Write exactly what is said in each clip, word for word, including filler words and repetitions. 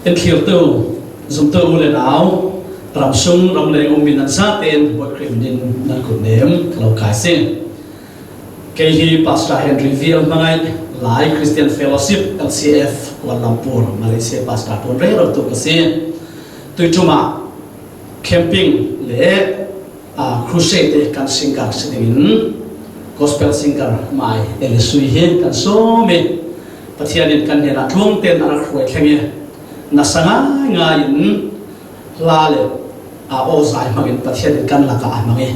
En thlirtu, zumtu u le nau, ramsung ramleng um mi nan zaten Bawi Khrih minin nan kut nem ka lo kai si. Kei hi Pastor Henry Vial Hmangai, Lai Christian Fellowship, L C F, Kuala Lumpur, Malaysia Pastor pun rero tu ka si. Tuiṭum ah camping le a, crusade te kan singer si dingin gospel singer Mai Elisui hi kan sawm i, Pathian in kan hnenah tluang ten a rak hruai thleng i, nasa ngaingai in hla le a aw zai hmangin Pathian in kan lakah a hmang i,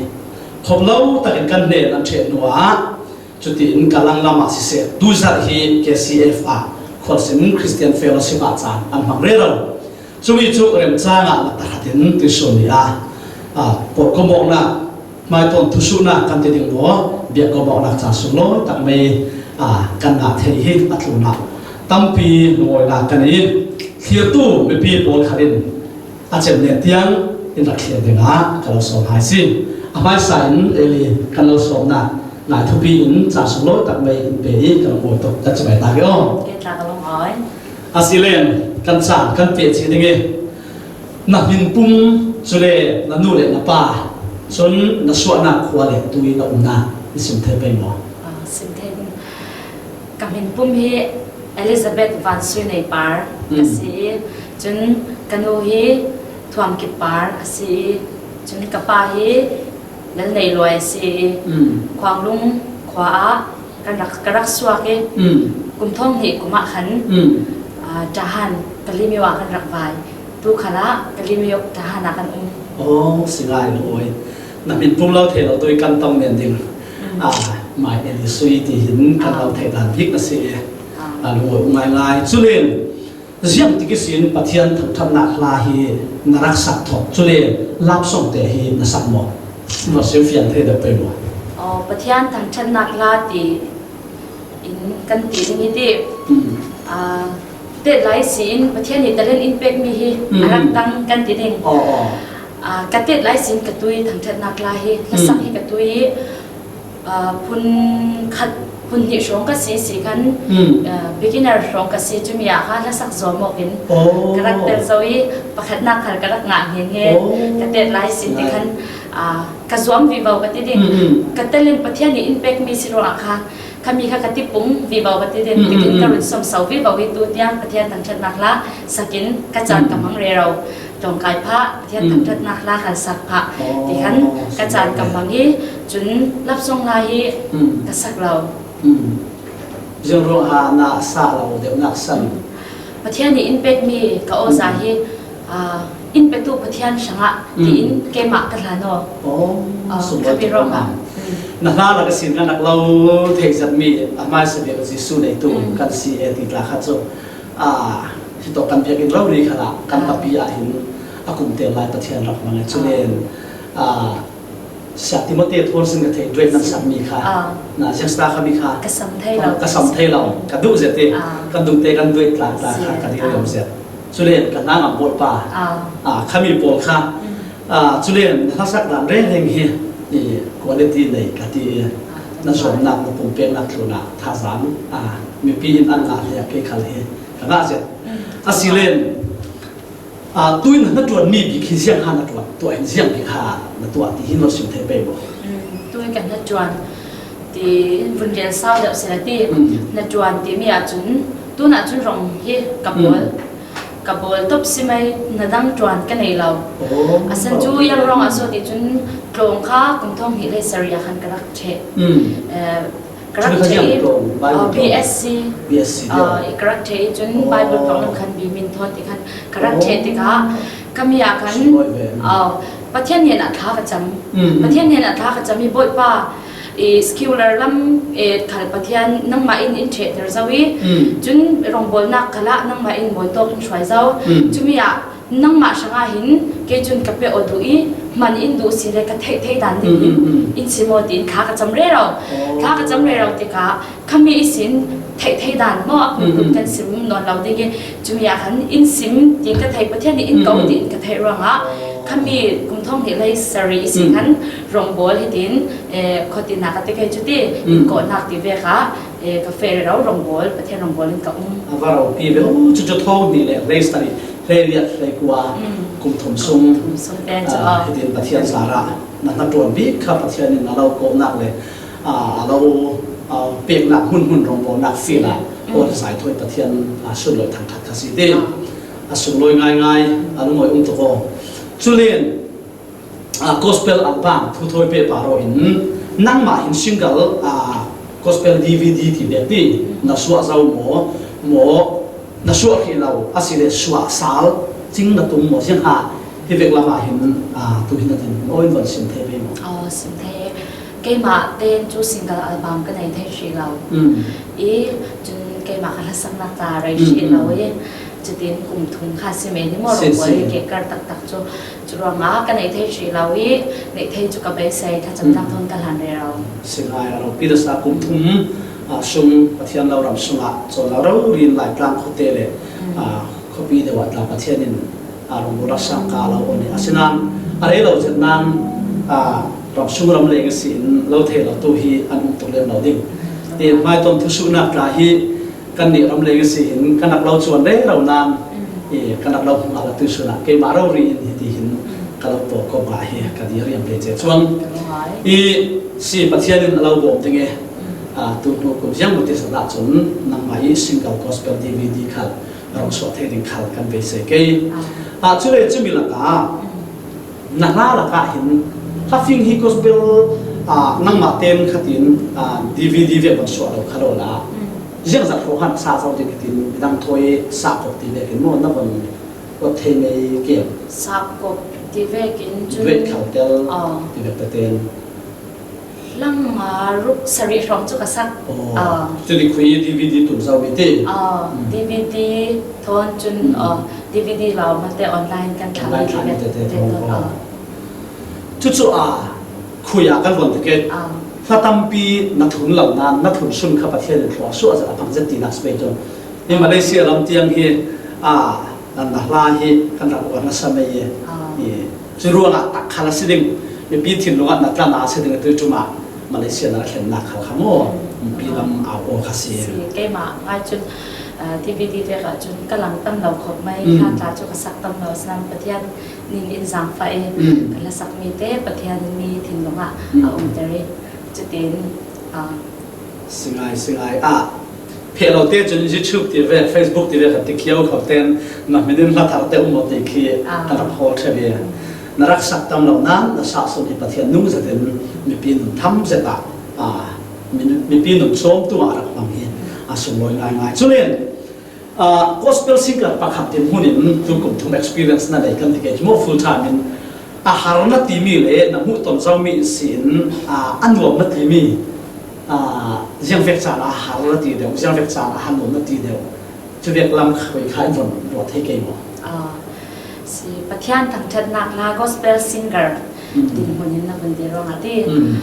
khop lo takin kan hnen an ṭheh hnuah, cutiin Kalang lamah siseh, tuzarh hi K C F ah, Khualsim Christian Fellowship ah caan an hmang rero. Cumi cu remcang ah na tahratin tuisun ni ah, a, pawlkomawknak, hmaitawn thusuhnak kan ti ding maw, biakkomawknak caan sunglawi tak mai, a, kan ngah thei hi a tlunah tampi lungawinak kan i, thlirtu mipi pawl khat in a cem nen tiang in rak thlir dingah ka lo sawm hai si. A hmaisa in Eli kan lo sawmnak ngai thupi in caan sunglawi tak mai in pe i ka lo ngawi tuk ka ci mai ta hi aw. Kei tla ka lo ngawi. A si len kan caan kan pe ci ding i na hmin pum cule na nu le na pa cun na suahnak khua le tui na umnak na sim thei pei maw? Ah, sim thei ding. Ka hmin pum hi Elizabeth Van Sui Nei Par ka si i, cun ka nu hi Thuam Kip Par a si i, cun ka pa hi Lal Nei Luai a si i, Khuanglung khua ah kan rak, ka rak suak i, kum thawng hnih kum ah khan, aa, Tahan Kalimio ah kan rak vai. Tu khalah Kalimio Tahan ah kan um. Aw, si ngai lo i. Na hmin pum lo thei lo tu i kan tong men ding. Ah, Mai Elisui ti hin kan lo thei dan bik na si i. Ah, lungawi um ngaingai. Culen, ziang tik ihsin Pathian thangṭhatnak hla hi na rak sak thawk, cule love song te hi na sak maw? Na sim fian thei deuh pei maw? Aw, Pathian thangṭhatnak hla ti in kan ti ding i ti. Ah, tet lai si in Pathian nih talent in pekmi hi a rak tang kan ti ding. Aw, aw. Ah, ka tet lai si in ka tui thangṭhatnak hla hi, hlasak hi ka tui i, ah, phun khat, phun hnih hrawng ka si si khan, ah, beginner hrawng ka si, cumi ah kha hlasak zawm awk in ka rak tel zo i, pakhatnak khal ka rak ngah hngehnge. Ka tet lai si ti khan, ah, ka zuam vivo ka ti ding. Ka talent Pathian nih in pekmi si ruangah kha, khami kha ka tipung vivo ka ti ding. Tikin ka run sawmso vivo i tu tiang Pathian thangṭhatnak hla sakin ka caan ka hmang rero. Tlawngkai phah, Pathian thangṭhatnak hla khan sak phah ti khan ka caan ka hmang i, cun love song hla hi ka sak lo. Ziang ruangah na sa lo deuhnak san? Pathian nih in pekmi ka awza hi, ah, in petu Pathian hrangah tiin keimah ka hlan aw. Aw, ah, sunglawi khami tuk ruangah. Na hla rak a sin kan rak lo thei zetmi a hmaisa bik Jesuh neitu kan si e ti tla kha cu, ah, hitawk kan biakinn rori khalah kan papi ah hin a kum tel lai Pathian rak hmang e. Culen, ah, Sia Timote thawn sin ka thei, duet nan sakmi kha. Ah. Na ziangsa khami kha ka sam thei lo. Ka sam thei lo. Ka duh zet i, ah, kan dungte kan duet tla tla kha ka ririam zet. Culen ka hnangam Bawipa, ah, khami pawl kha, ah, culen na hlasak dan rengreng hi i quality nei ka ti i, na zuamnak na pumpeknak tlunah thazaang, ah, mipi in an ngah hlei ah kei khal hi ka ngah zet. A si len, ah, tuin na hnaṭuanmi bik hi ziang ha na tuah, tuah in ziang bik ha na tuah ti hin lo sim thei pei maw? Tuin ka hnaṭuan ti vun rel sau deuh sila ti, hnaṭuan timi ahcun tunah cun rong hi ka bawl. Ka bawl top si mai, na dang ṭuan ka nei lo. Oh. A san cu yar rong a so ti cun tlawng kha kum thawng hnih le sarih a khan ka rak ṭheh. Eh, ka rak ṭheh i, ah, B S C, B S C ah, ka rak ṭheh i cun Bible tlawng lam khan B Min thawn ti khan ka rak ṭheh tikah ka mi ah khan, ah, Pathian hnenah thla ka cam. Pathian hnenah thla ka cam i, Bawipa, i, secular lam, i, khal Pathian nangmah in in ṭhehter zo i, cun rongbawlnak khalah nangmah in mawitawk in hruai zo. Cumi ah nangmah hrangah hin kei cun ka pe aw duh i, hman in duh si le ka theih thei dan ding in in sim aw tiin thla ka cam rero. Thla ka cam rero tikah khami ihsin theih thei dan maw, kan sim nawn lo ding i, cumi ah khan in sim tiin ka theih, Pathian nih in ko tiin ka theih ruangah khami kum thawng hnih le sarih ihsin khan rongbawl hitin, eh, khuatinnak a ti kei cuti in kawhnak ti vek ah, eh, ka feh rero, rongbawl, Pathian rongbawl in ka um. A va ropi ve, oh, cucu thawng hnih le rei sarih Hleiriat hleikua, mm, kum thum sung, kum sung te chu, ah, ah, hitin Pathian zarah na hnaṭuan bik kha Pathian in a lo kohnak le, ah, a lo, ah, peknak hmunhmun rawngbawlnak field ah, mm, aw, zaithawi Pathian, ah, sunlawi thangṭhat kha si ti. Ah. A sunglawi ngaingai, a lungawi um tuk aw. Culen, ah, gospel album thu thawi pehpar aw in, nangmah hin single, ah, gospel D V D ti bek ti na suah zo maw, maw na suah hrih lo, a si le suah sal cing na tum maw, ziang ha hi vek lamah hin, ah, tu hin a din maw in von sim thei ve maw? Aw, sim thei. Keimah ten chu single album ka nei thei hrih lo. Mm. I, cun keimah ka hlasaknak tla rei, mm, hrih lo, mm, i, cutin kum thum kha si men hi maw, si, rawngbawl si, i ke kar taktak cu. Curuangah ka neih theih hrih lo i, neih theih cu ka beisei, thlacamnak, mm, thawn ka hlan rero. Si ngai a lo. Pi dasa kum thum, ah, sung Pathian lo ram sungah cawn lo rori in Laitlang khuate le, mm, ah, khuapi deuh ah tla Pathian in, ah, rung rak sang ka lo aw nih. Asinain a rei lo zet nain, ah, ram sung ram leng a si in lo thei lo tu hi an um tuk lem lo ding. Mm. I hmaitawm thusuhnak tla hi, kannih ram leng a si hin kan rak lo cuan rero nain, mm, i, kan rak lo hmu ngah lo tu sunah keimah rori in hiti hin, mm, ka lo pawk kawmah hi ka diriam ve ce cuang. Ka lungai. I, si Pathian in a lo bawm ding e, mm, ah, tu hnu kum ziang mah ti zat ahcun nangmah i single gospel D V D khal rung suah thei ding khal kan beisei kei. Ah. Ah, cule cumi lakah, mm, na hla lakah hin, hla fing hi gospel, ah, nangmah ten khatin, ah, D V D vek van suah lo kha lo la. Mm. Ziangzat hrawh han sa zo ding khatin midang thawi sahkop ti vekin maw na von kop thei ngei kem? Sahkop ti vekin cun duet khaltel, ah, ti vek teten. Hla nga ruk sarih hrawng cu ka sak. Oh. Ah. Cudi khui D V D tum zo mi ti? Ah, mm, D V D thawn cun, mm, ah, D V D lo mate online kan thlah online mi thlah mi tete, tete thawn, thawn, oh, ah. Cucu, ah, khui ah kan von tikei. Ah. Hla tampi na thun lo nain, na thun sun kha Pathian in thluak suah zet a pang zet tinak si pei cu. Hi Malaysia lam tiang hi, ah, na hla hi kan rak uar nasa mei i, ah, i, cu ruangah tak khal a si ding. Mipi thinlung ah na tlan a si ding a tu cumah Malaysia na thlennak khal kha maw? Mipi lam au aw kha si. Si, keimah ngai cun, ah, D V D vek ah cun ka lang tam lo khawp mai, mm, hla tla cu ka sak tam lo, asinain Pathian nin in zaangfah i, mm, ka hlasak mi te Pathian mi thinlung ah, mm, a umter i, cutin, ah, si ngai, si ngai. Ah, pheh lo te cun YouTube ti ve, Facebook ti ve kan ti khio kho ten na hmin in hla thar te um maw ti khi, ah, kan rak hawl ṭheh ve. Na rak sak tam lo nain na sah sun hi Pathian nung zetin mipi nun tham zet ah, ah, mi-, mipi nun cawm tu ah a rak hmang hi a sunglawi ngaingai. Culen, ah, gospel singer pakhat dinhmun in tu kum thum experience na nei kan ti ke maw, full time in a har na timi le na hmuh ton zomi ihsin, ah, a nuam na timi, ah, ziangvek caan a har na ti deuh, ziangvek caan a har nuam na ti deuh, cuvek lam kha kha in von ruat thei kei maw? Ah, si, Pathian thangṭhatnak hla gospel singer, mm, dinhmun in na vun ti ruangah ti. Mm.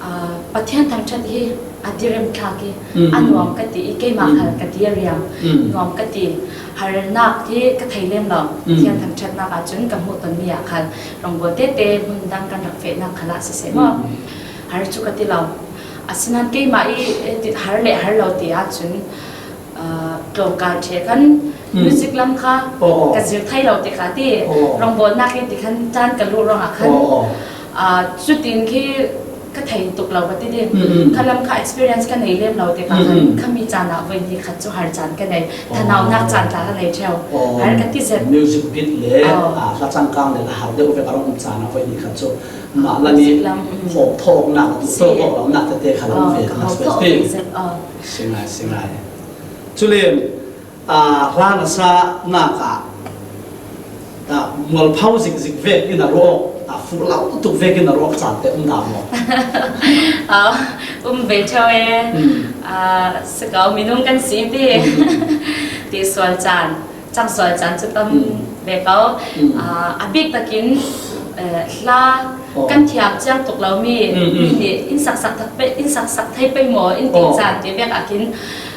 Ah, Pathian thangṭhat hi a direm thlak i, mm, a nuam ka ti i, keimah, mm, khal ka diriam, mm, nuam ka ti. Harnak hi ka thei lem lo. Mm. Pathian thangṭhatnak ahcun ka hmuh tonmi ah khal rawngbawl tete hmun dang kan rak fehnak khal ah siseh maw? Mm. Har cu ka ti lo. Asinain keimah i, eh, ti, har le har lo ti ahcun, ah, tlawngkai ṭheh khan, mm, music lam kha, oh, oh, ka zir thei lo ti kha ti. Oh. Rawngbawlnak i ti khan ṭan ka luh ruangah khan, oh, oh, ah, cutin khi ka thei tuk lo ka ti ding. Mm, mm. Kha lam kha experience ka nei lem lo ti kha khan, mm, mm, khami caan ah voi ni khat cu har caan ka nei. Oh. Thanaunak caan tla ka nei ṭheu. Oh. Har ka ti zet. Music beat le, oh, ah, hla cangkang le hla har deuh vek a rung um caan ah voi ni khat cu mah lam i, music lam, mm, hawm thawknak, oh, si, thawk lonak tete kha lam, oh, ve ka hawm thawk zet, oh. Si ngai, si ngai. Culen, ah, hla na sa nak ah, ah, mualpho zikzik vek in a ruak, ah, furh lo tuk vek in a ruak caan te um dah maw? Ah, um ve ṭheu e. Hmm. Ah, si ko, minung kan si ti. Hmm. Ti sual caan, cang sual caan cu tam, hmm, ve ko. Hmm. Ah, a bik takin, eh, hla, oh, kan thiam ciang tuk lomi, hmm, hmm, mi nih in saksak thak pei, in saksak thei pei maw, in ti, oh, caan ti vek ah khin,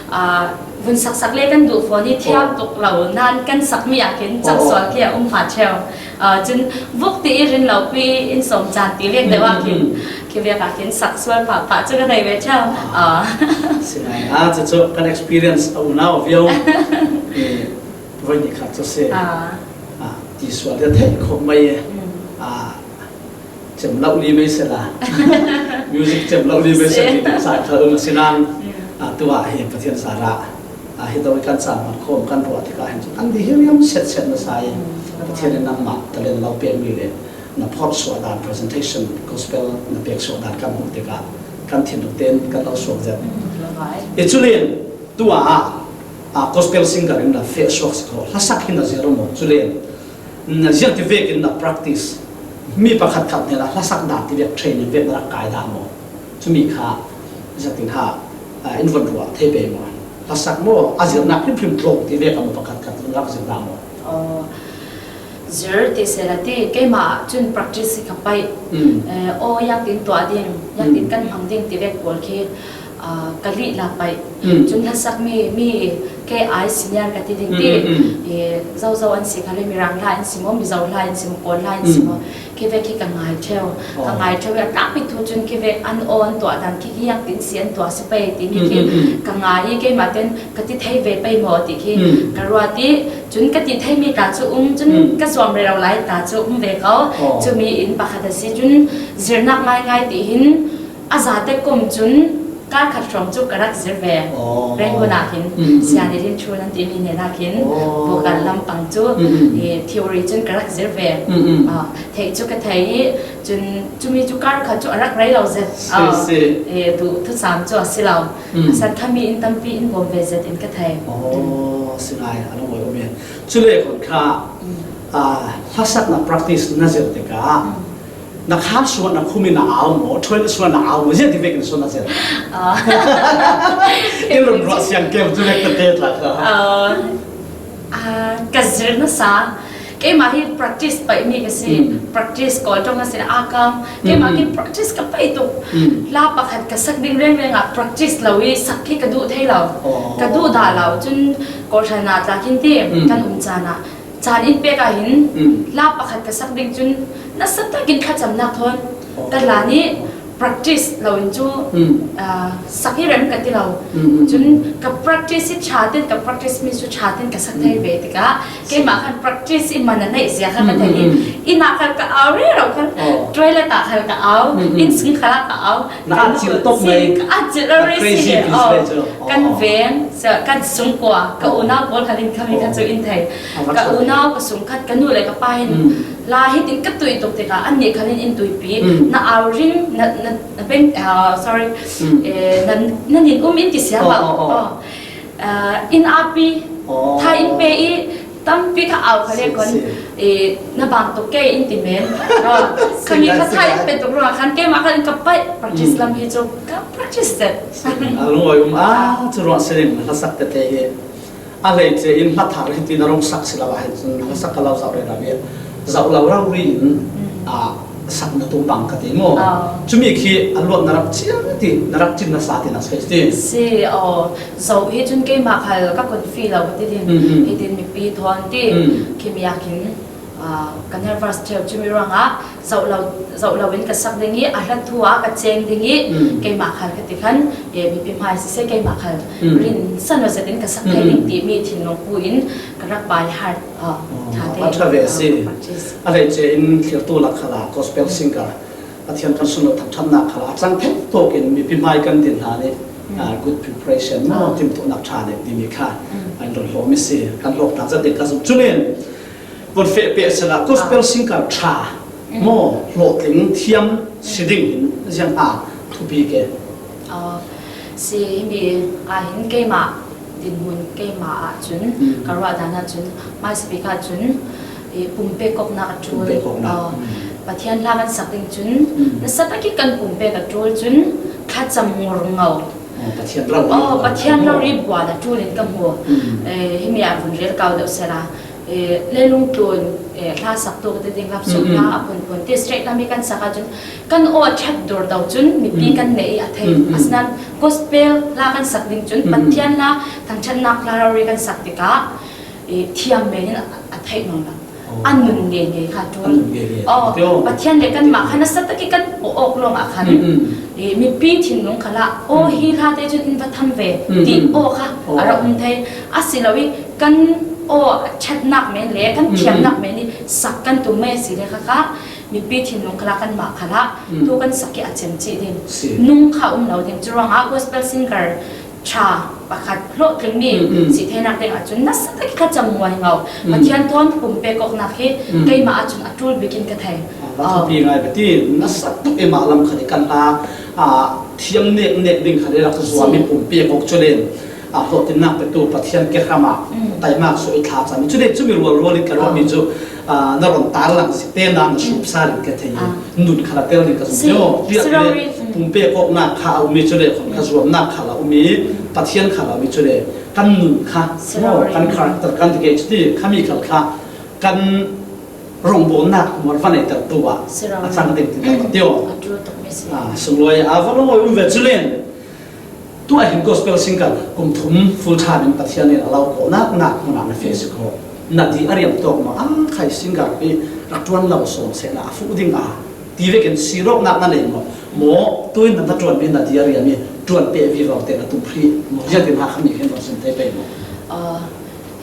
ah, vun saksak le kan duh fawn i thiam, oh, tuk lo nain kan sakmi ah khin cang, oh, sual khi a um hnga ṭheu. Ah, cun vuk ti i rin lo pi in sawm caan ti vek deuh ah khin, mm, khi vek ah khin sak sual pah pah cu ka nei ve ṭheu. Ah. Ah. Si ngai. Ah, cucu kan experience a unau viau. Eh, voi ni khat cu si. Ah. Ti sual te thei khop mai e. A, cem lo li mai sela. Music cem lo li mai sela, ti sa kha um sinan. A, tua hi Pathian sara. A, hi to kan sa man khom kan ruah ti ka hin chu. Kan di hiriam set set na sa e. Pathian in nang ma talent lo pe mi le. Na phot suah dan presentation, gospel na pek suah dan kan hmuh te ka. Kan thin ten kan lo suak zet. E chu len, tua a, a, gospel singer in na fe suak si ko. Hlasak hin na zero mo. Chu len. Na ziang ti vek in na practice. Mi pakhat khat ne la hlasak dan ti vek training vek na rak kai dan mo. Chu mi kha ziang tin ha, a, in von ruah thei pe mo. Hlasak mo, a zir nak phim phim tlong ti vek a mo pakhat khat na rak zir dan mo. Zir ti se la ti, keima chun practice ka pai. Eh, o yang tin tua ding, yang tin kan mang ding ti vek pol khi, ah, ka lih la pai. Chun hlasak mi, mi kei ai senior ka ti ding ti. Eh, zau zau an si kha le, Mirang la an si mo, Mizo la an si mo, Kawl la an si mo. Khi vek khi ka ngai theu. Ka ngai theu ya tak pi thu chun khi vek an o an tua dan khi, khi yang tin si an tua si pai ti mi khi ka ngai i keima ten ka ti thei ve pai mo ti khi ka ruah ti. Chun ka ti thei mi ta chu um, chun ka zuam rero lai ta chu um ve ko. Chu mi in pakhat a si chun zir nak ngai ngai ti hin a za te kum chun kar khat hrawng chu ka rak zir ve. Reng hun a hin, sia ni rin thu nan ti mi ne nak hin, vocal lam pang chu, eh, theory chun ka rak zir ve. A, thei chu ka thei i, chun chu mi chu kar khat chu a rak rei lo zet. A, eh, tu thu sam chu a si lo. A sat kha mi in tampi in bom ve zet in ka thei. Si ngai, a lo ngoi um e. Chu le kon kha, a, hlasak na practice na zir te ka. Na kha suan na khum in na au mo, thoi na suan na au mo, zia ti vek in suan na zir. In rum ruah siang kem chu vek ta te tla kha. A, ka zir na sa, keima hi practice pai mi ka si, practice ko tong ka si na a kam, keima hi practice ka pai tu. La pakhat ka sak ding reng reng a practice lo i sak khi ka duh thei lo. Ka duh da lo, chun ko thana tla kin ti, kan um chana. Chan in pek a hin, la pakhat ka sak ding chun, na sa takin thlachamnak thawn, ka la ni practice lo in chu, ah, sak hi rem ka ti lo. Chun ka practice hi tha ten, ka practice mi chu tha ten ka sak thei ve tikah, keima khan practice i man a neih zia kha ka thei hi. Inn ah khal ka au rero khan, toilet ah khal ka au, inn sung khal ah ka au. Na a chil tok mai. Ka a chil a rei si he. Kan veng, kan sung kua, ka unau pawl khalin khami kha chu in thei. Ka unau, ka sung khat, ka nu le ka pa hin, la hitin ka tui tuk tikah, an nih khalin in tuipi, na au ring, na, na, na beng, ah, sorry, eh, na, na nin um in ti siam ah. Ah, in api, tha in pe i, tampi kha au kha le kon, eh, na bang tuk ke in ti men. Ah, khami kha tha in pe tuk ruang khan keima khan ka pai, practice lam hi chu, ka practice zet. A lungoi um a, chu ruang sining na sak te te hi. A lei che in hla thar hi ti na rong sak si lo a, hi chun hla sak ka lo zau re na ve. Zau lo rau ri in, a, sak na tum bang ka ti mo. Chu mi khi a luat na rak chiang ti, na rak chin na sa ti na sai ti. Si, oh, zau hi chun keima khal ka kon fi lo ka ti din. Hi tin mipi thawn ti, khi mi a khin. Ah, ka nervous theu chu mi ruangah, zoh lo, zoh lo in ka sak ding i, a hlat thu ah ka cheng ding i, keima khal ka ti khan, eh, mipi hmai sise keima khal rin san lo zet in ka sak thei ding ti mi thinlung pu in ka rak pai har, ah, tha te a tha ve a si. Practice. A lei che in thlirtu lak khala, gospel singer, Pathian kan sunlo thangthatnak khala, a chang thei tawk in mipi hmai kan din hlan i, ah, good preparation, maw, timtuhnak tha nih ti mi kha, a in run hlawm i si, kan hlawk tak zat ding ka zum. Chu nen, Vun feh peh sela gospel singer tha maw, hlawhtling thiam si ding hin ziang a thupi ke. Ah, si himi a hin keimah dinhmun keimah ah cun, ka ruah dan ah cun, hmaisa bik ah cun, i pumpek koknak a ṭul. Pumpek koknak. Ah, Pathian hla kan sak ding cun, nasa tak i kan pumpek a ṭul cun, thlacam ngor ngo. Oh, Pathian rori buan a ṭul in ka hmu. Eh, himi ah vun rel kau deuh sela. Eh, leilung tlun, eh, hla saktu ka ti ding, love song hla a phunphun ti straight lam i kan sak ahcun kan aw a ṭhat dur do cun mipi kan neih i a thei. Asinain gospel hla kan sak ding cun Pathian hla thangṭhatnak hla rori kan sak tikah, eh, thiam men in a, a theih nawn lo. A nun ngeingei kha ṭul. Aw, Pathian le kanmah khan a sa tak i kan puah awk lawng ah khan, eh, mipi thinlung khalah aw hi hla te cun in va tham ve ti aw kha a rak um thei. A si lo i kan aw a ṭhatnak men le kan thiamnak men i Sak kan tum mai si le kha kha, mipi thinlung khala kanmah khala, mm, tu kan sak hi a cem cih ding. Si. Nung kha um lo ding. Curuangah gospel singer ṭha pakhat hlawhtling mi, mm, mm, si theinak dingah cun nasa tak kha cam nguai ngau. Mm. Pathian thawn pumpek awknak hi, mm, keimah ahcun a ṭul bikin ka thei. Ah, va thupi ngai beti, nasa tuk i mah lam khat i kan hla, ah, thiam nek nek ding khat i rak zuam i, si, pumpek awk cu len. Ah, hlawhtlinnak petu Pathian ke hram ah, mm, taimak suah i thla cami. Cule cumi rualrual in ka ruahmi, ah, cu, ah, na ron tarlang si te na, na, mm, sup sal in ka thei. Ah. Nun kha la tel ding ka zumh, si, cio. Riak si le rori, mm, pumpek awknak kha a um i cule, khon kha, mm, zuamnak kha la um i, mm, Pathian kha la um i cule, kan nun kha, si rori, kan, mm, character kan ti ke cuti, khami khal kha kan rongbawlnak muar van ei tertu ah, si rori, a cang ding ti, mm, ka tiu. A ṭul tuk mi si. Ah, sunglawi a va lawng um ve cu len. Tu ah hin gospel singer kum thum full time in Pathian in a lo kawhnak nak hmun ah na feh si kho. Na di a riam tawk maw? A khai singer pi rak ṭuan lo sawm sehna a fuh ding a ti vekin sir awknak na nei maw? Maw, tu in na, na ṭuanmi na di a riam i ṭuan peh vivo te na tum hrih maw? Ziangtin ha khami khin maw, sim te pei maw? Ah,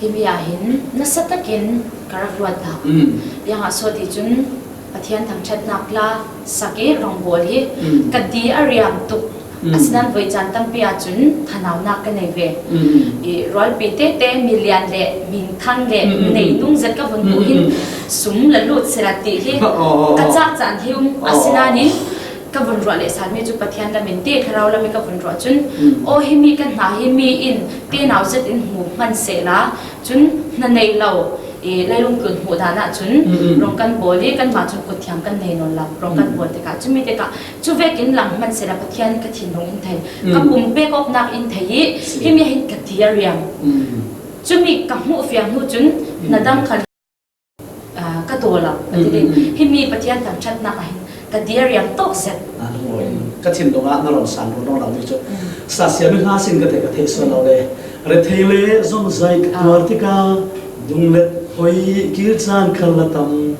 himi ah hin nasa takin ka rak ruat hna. Mm. Ziangah so ti cun Pathian thangṭhatnak la sak i rawngbawl hi, mm, ka di a riam tuk. Mm. Asinain voi caan tampi ahcun thanaunak ka nei ve. Mm. I rualpi tete, milian le minthang le, mm, mm, mm, nei nung zet ka vun hmuh, mm, mm, hin, mm, sum la lut sila ti hi, oh, oh, oh, ka cak caan hi um. Oh. Asinain in ka vun ruah lehsal mi cu Pathian lam in ti, thlarau lam i ka vun ruah cun, mm, aw, himi kan hna hi mi in tenau zet in hmu hman sehla, cun hna nei lo, i leilung tlun hmuh dan ah cun, mm, mm, rawng kan bawl i kanmah cun kut thiam kan nei nawn lo. Rawng kan, mm, bawl tikah, cumi tikah, cu vekin lang hman sehla Pathian ka thinlung in thei, mm, ka pumpek awknak in thei i, si, himi ah hin ka di a riam. Mm. Cumi ka hmuh fiang hnu cun, mm, na dang khan, ah, ka taw lo, ka ti ding. Mm, mm, mm. Himi Pathian thangṭhatnak ah hin ka di a riam tawk zet. Ah, lungawi. Mm. Ka thinlung ah na ron san run lo mi cu, mm, sa siami hna sin ka theih, ka theih sual lo le. Rethei le zongzai ka, ah, tuar tikah, dunglet hoi kil caan khal la tam.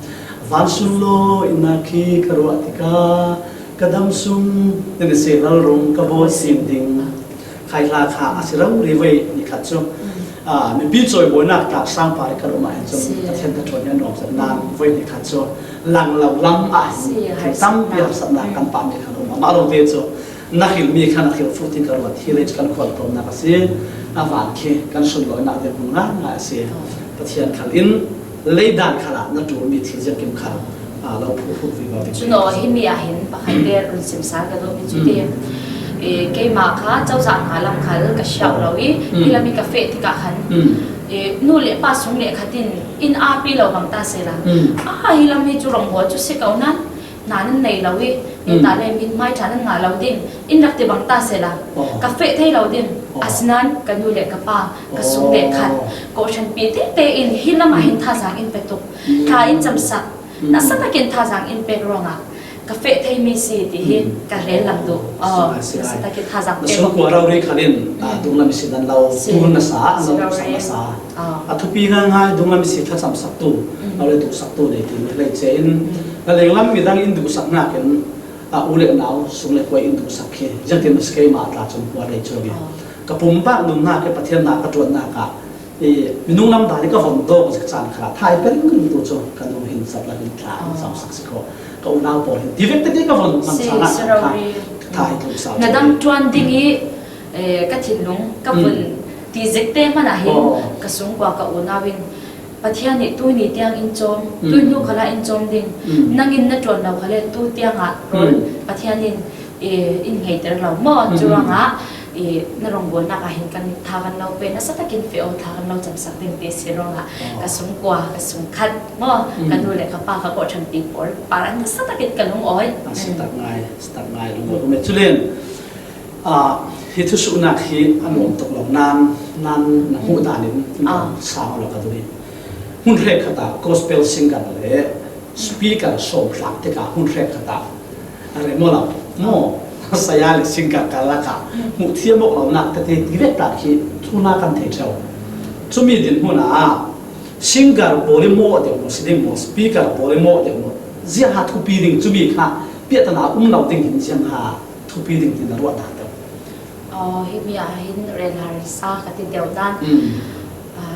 Van sunlawinak khi ka ruah tikah, ka dam sung, na ni se lalrung ka bawi sin ding. Khai hla kha a si rori voi ni khat cu, mm, ah, mipi cawibawinak tlak sang par i kan um ah hin cun, si, Pathian ka ṭuan hi a nuam zet nain, mm, voi ni khat cu lang lo lam ah hin, si, thil tampi harsatnak, harsatnak, mm, kan pahmi khan um. Amah lo te cu na hrilmi khan a hrilh fuh ti ka ruat hi le cu kan khual tlawmnak a si. A van khi kan sunlawinak ding hmun ngaingai a si. Oh. Pathian khal in, leidan khal ah na ṭulmi thil ziangkim khal, aa, lo phuh hruh vivo ding. Cun aw, himi ah hin pakhat te run sim sal ka duhmi cu, mm, ti, e, keimah kha cozah hna lam khal ka siau lo i, mm, hi lam i ka feh tikah khan, mm, e, nu le pa sung le khat in in aa pi lo bang ta sehla, mm, aa, hi lam hi cu rawngbawl cu si ko nain, hna nan nei lo i, mm, heta le min hmai ṭha nan ngah lo ding, in rak ti bang ta sehla, oh, ka feh thei lo ding. Oh. Asinain ka nu le ka pa, ka sung le khat, oh, kawhhranpi tete in hi lam ah hin, mm, thazaang in pe tuk. Mm. Thla in camsak, mm, nasa takin thazaang in pek ruangah ka feh theimi si ti hi, mm, ka rel lam duh. Oh, si ngai, si ngai. Nasa takin thazaang pek. Na sungkua rori khal in, ah, mm, dunglam i si dan lo, si, tu na sa, si lo rori, na sa. Ah. A thupi ngaingai dunglam i si thlacamsaktu, mm, lo le duhsaktu nei ti mi hlei che in, mm, na lenglam midang in duhsak hnakin, a u le nau, sung le kuai in duhsak khi, ziangtin a si keimah tla cun kua lei cu mi. Ah. Ka pumpak nunnak i Pathian nak ka ṭuannak ah, i minung lam dan i ka von dawk zik caan kha, thai pering tu cu ka nu hin zatlak in tla in, ah, camsak si kho. Ka unau pawl hin ti vek tete ka von hmang, si, caan ah si kha, rori, thai tlung sau. Na dang ṭuan ding i, eh, ka thinlung, ka, mm, vun ti zik te hmanh ah hin, oh, ka sungkua ka unau in, Pathian nih tuni tiang in cawm, mm, tu hnu khalah in cawm ding, mm, nang in na ṭuan lo khale tu tiang ah rawl, mm, Pathian in, eh, in ngeiter lo maw? Mm. Curuangah, eh, na rawngbawlnak ah hin kan tha kan lo pe, nasa takin feh aw, tha kan lo camsak ding ti si ruangah, oh, ka sungkua, ka sungkhat maw? Mm. Ka nu le ka pa, ka kawhhranpi pawl par ah nasa takin ka lungawi. A si, mm, tak ngai, si tak ngai, lungawi. Cu len, ah, hi thusuhnak hi a nuam tuk lo, nan, nan na hmuh dan in, ah, sang lo ka duh i. Hmun hrekkhat ah gospel singer le speaker sawm tlang tikah hmun hrekkhat ah a rem aw lo. Maw, saya le singer karlak ah hmuh thiam awk lonak tete ti vek tak hi thu hna kan thei ṭheo. Cumi dinhmun ah singer pawl i mawh deuh maw, si ding maw, speaker pawl i mawh deuh maw, ziah ha thupi ding, cumi kha piahtana um lo ding hin ziang ha thupi ding tin a ruah ta deuh. Aw, himi ah hin rel harsa ka ti deuh nan. Mm.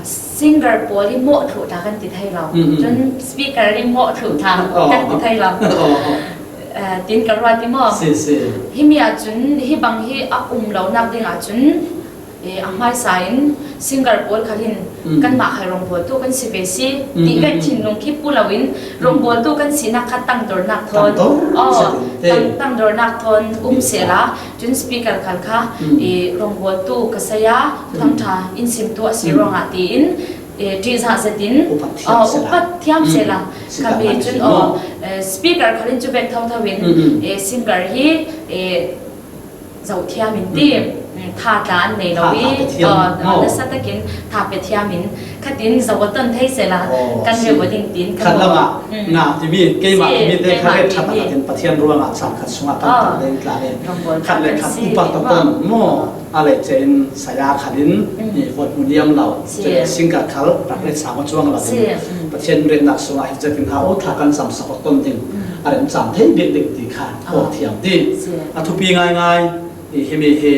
Singer pawl hi mawh thluh ta kan ti thei lo. Cun speaker hi mawh thluh ta kan ti thei lo. Tin ka ruat i maw? Himi ah cun hi bang hi a um lonak ding ah cun a hmaisa in singer pawl khal in kanmah khal rawngbawltu kan si ve si ti vek thinlung khi pu loin rawngbawltu kan sinak kha tangdornak thawn, tangdornak thawn um sehla, cun speaker khal kha rawngbawltu ka saya thangṭha in simtu a si ruangah tiin ṭihzah zetin upat thiam sehla, khami cun aw, speaker khal in cu vek thotho in singer hi zohthiam in ti, tha tla an nei lo i nasa takin tha pe thiam in khatin zoh a ton thei sehla kan reu ding tiin khat lamah nga timi keimah timi te kha ret ṭhat takin Pathian ruangah caan khat sungah kan tang ding tla in khat le khat upat ton maw? A lei cein saya khalin i huat hmu niam lo, cun singer khal rak ret sang aw cuang lo in Pathian retnak sungah hi zetin ha aw thla kan camsak aw ton ding a remcang thei bik ding ti kha aw thiam ti. A thupi ngaingai i himi hi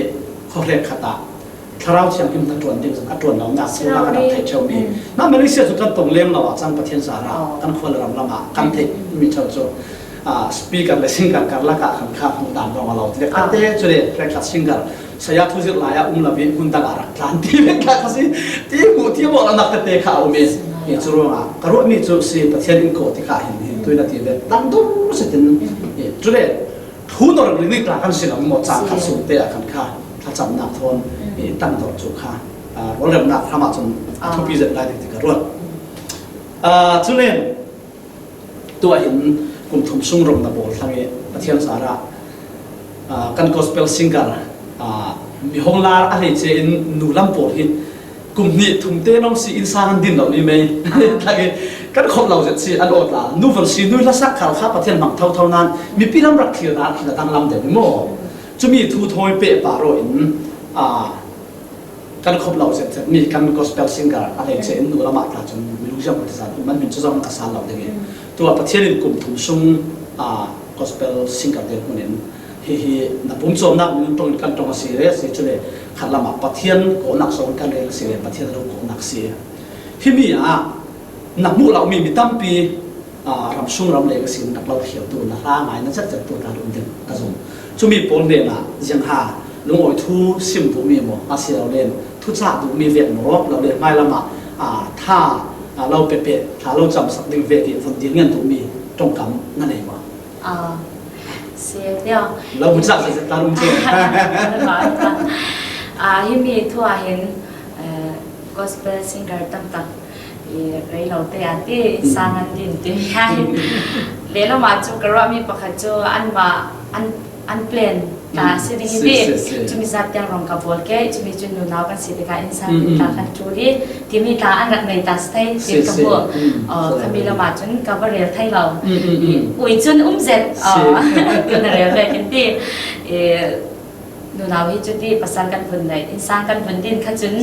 khuahrek khat ah Thlarau Thianghlim hna ṭuan ding zong a ṭuan lonak thlarau kan rak theih ṭheu mi. Na Malaysia cu kan tong leng lo ah cang Pathian zarah kan khua le ram lamah kan theih mi ṭheu cu speaker le singer karlak ah khan kha hmuh dan dong a lo ti le kate cu le hrekkhat singer saya thuzirh lai ah um lo i hmun dang ah rak tlan ti vek kha si ti hmuh ti a bawh lonak tete kha a um i, hi cu ruangah ka ruahmi cu si Pathian in kawh ti kha hin hin tuin a ti vek dang dong si tin, hi cu le thu nor ringring tla kan si lo maw? Cang khat sung te ah khan kha thlacamnak thawn i tangdor cu kha rualremnak hram ah cun a thupi zet lai ding ti ka ruat. Cu len tuah hin kum thum sung rom na bawl thlang i Pathian zarah kan gospel singer mi hong lar a hleice in nu lam pawl hi kum hnih thum te nong si innsang an din lo ni mei. Kan khawm lo zet si an awt la nu von si nu hlasak khal kha Pathian hmang thotho nan mipi lam rak thlir dan khi na dang lam deuh ni maw? Cumi thu thawi peh pah rawh in kan khawm lo zet zet mi kan gospel singer a hleice in nu lamah tla cun mi lungziam hmasa man min cu zong ka sal lo ding i tuah Pathian in kum thum sung gospel singer te hmun in hihi na pumcawmnak minung ṭong in kan ṭong a si le a si cu le khat lamah Pathian kawhnak zong kan rel a si le Pathian lo kawhnak si. Himi ah na hmuh lo mi mi tampi ram sung ram leng a si na lo khialtu na hla ngai na zet zet tu ta um ding ka zum. Cumi pawl hnenah ziangha lungawi thu sim duh mi maw a si lo len thu cah duh mi vek maw lo le hmai lamah tha lo pepeh tha lo camsak ding vek i von dil ngen duh mi ṭongkam na nei maw? Si tiang. Lo bu cak zet zet ta rum cu. Himi thu ah hin gospel singer tamtak i rei lo te an ti innsang an din ti mi ai. Lehlam ah cu ka ruahmi pakhat cu anmah an an plan ta si ding i ti cumi zat tiang rong ka bawl ke cumi cun nunau kan si tikah innsang din ta kan ṭul i timi tla an rak nei ta si thei ti ka hmuh. Khami lamah cun ka va rel thei lo. Ui cun um zet tu na rel ve kan ti. Nunau hi cuti pasal kan vun neih innsang kan vun din kha cun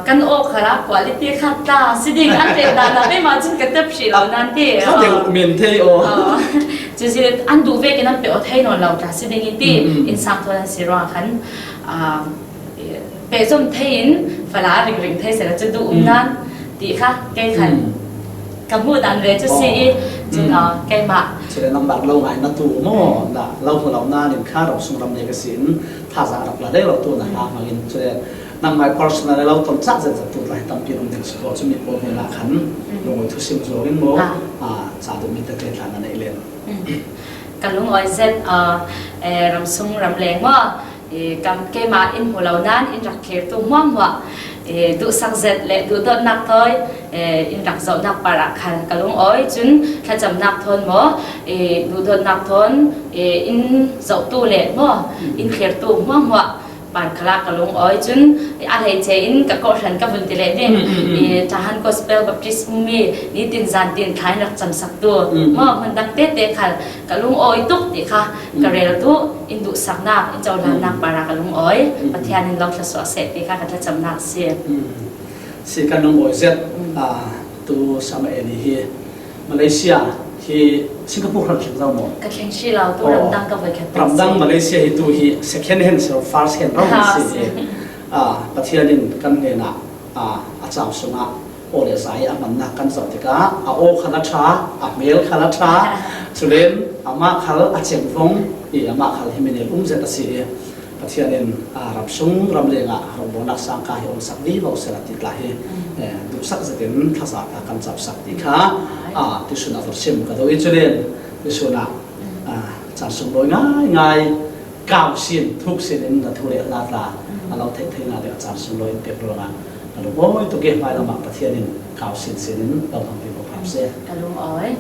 kan awk khalah quality kha tla si ding an pek dan ah keimah cun ka tep hrih lo nan ti. Kha deuh men thei aw. Cu si an duh vekin an pek aw thei nawn lo tla si ding i ti innsang thawn an si ruang khan pehzom thei in fala ringring thei sehla cu duh um nan ti kha kei khan ka hmuh dan ve cu si i cun keimah. Cule nangmah lo ngai na tu maw na lo hmu lo nan in kha ram sung ram le ka si in thazaang rak la deuh lo tu na hla hmang in cule nangmah personal lo ton cak zet zet tu tla hi tampi um ding si ko cumi pawl hnenah khan lungawi thusim zuang in maw ca duh mi te tla na neih len. Ka lungawi zet ram sung ram leng maw? Keimah in hmu lo nan in rak thlirtu hmuahhmuah duhsak zet le duhdawtnak thawi in rak zohnak parah khal ka lungawi cun thlacamnak thawn maw duhdawtnak thawn in zohtu le maw in thlirtu hmuahhmuah par khalah ka lungawi cun a hleice in ka kawhhran ka vun ti leh ding. Thahan Gospel Baptist mi nitin zantin thla in rak camsaktu maw hmun dang tete khal ka lungawi tuk ti kha ka rel tu in duhsaknak in cohlannak parah ka lungawi Pathian in lo thluasuah seh ti kha ka thlacamnak a si. Si kan lungawi zet tu Samaeli hi Malaysia hi Singapore hran thleng zo maw? Ka thleng si lo tu ramdang ka voi khat ramdang Malaysia hi tu hi second hand si lo first hand ro si hi Pathian in kan hnenah A, a cang sungah aw le za i a manna kan zoh tikah a aw khal a ṭha, a hmel khal a ṭha, culen amah khal a cengvong i amah khal hi minel um zet a si i Pathian in, a, ram sung ram lengah rongbawlnak sangka hi ong sak vivo sehla ti tla hi, eh, duhsak zetin thazaang kan capsak ti kha, a, tuisun a vawrh sim ka duh i culen tuisun ah, a, cang sunglawi ngaingai kau sin, thuk sin in na thu le hla tla a lo theih theihna ding a cang sunglawi in pek ruangah ka lungawi tuk i hmailam ah Pathian in kau sin sin in lo hmang vivo hram seh. Ka lungawi.